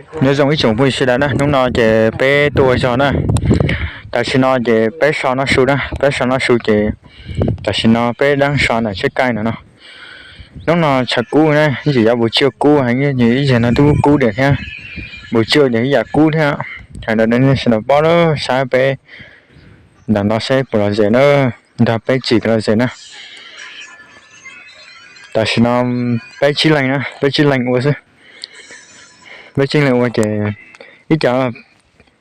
Nyob zoo ib tsoom phooj ywg sawv daws na, hnub no ces peb tuaj ua zog na. Tam sim no ces peb so noj su na, peb so noj su ces tam sim no peb deev so ntawm tsheb kaij no no. Hnub no tshav kub na, ib yam yuav npaum tsiaj kub heev, ib yam no twb kub diam thiab, npaum tsiaj diam ib yam kub thiab. Hais rau nej sawv daws paub lawm, saib peb ntawm no seb puas los zem na, nrog peb tsim los zem na. Tam sim no peb tsib leeg na, peb tsib leeg ua xwb. Peb tsib leeg ua ces ib co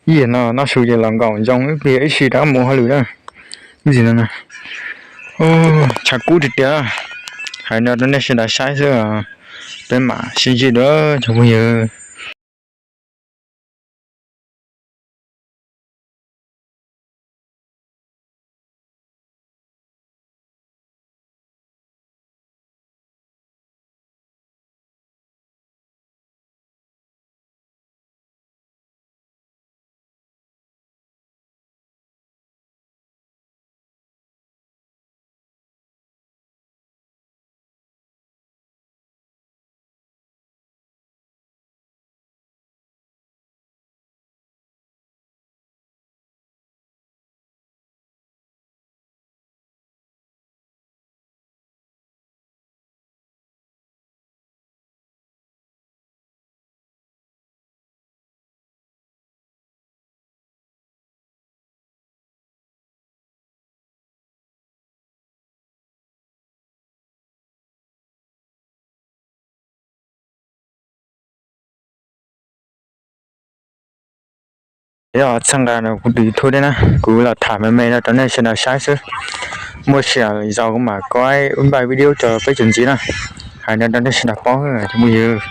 ib yam no noj su ces los nkaum zoo ib pliag ib si rov mus hauj lwm na. Ib yam no tshav kub tiag tiag. Hais no rau nej sawv daws saib xwb, peb mam sib ntsib dua cov phooj ywg. Yog txheej nqa no kuv tus YouTube thiab na, kuv los tham me me no rau nej sawv daws saib xwb. Muaj sij hawm zaus kuv mam kob ib npaj video rau peb tsoom ntxiv na, hais no rau nej sawv daws paub cov phooj ywg.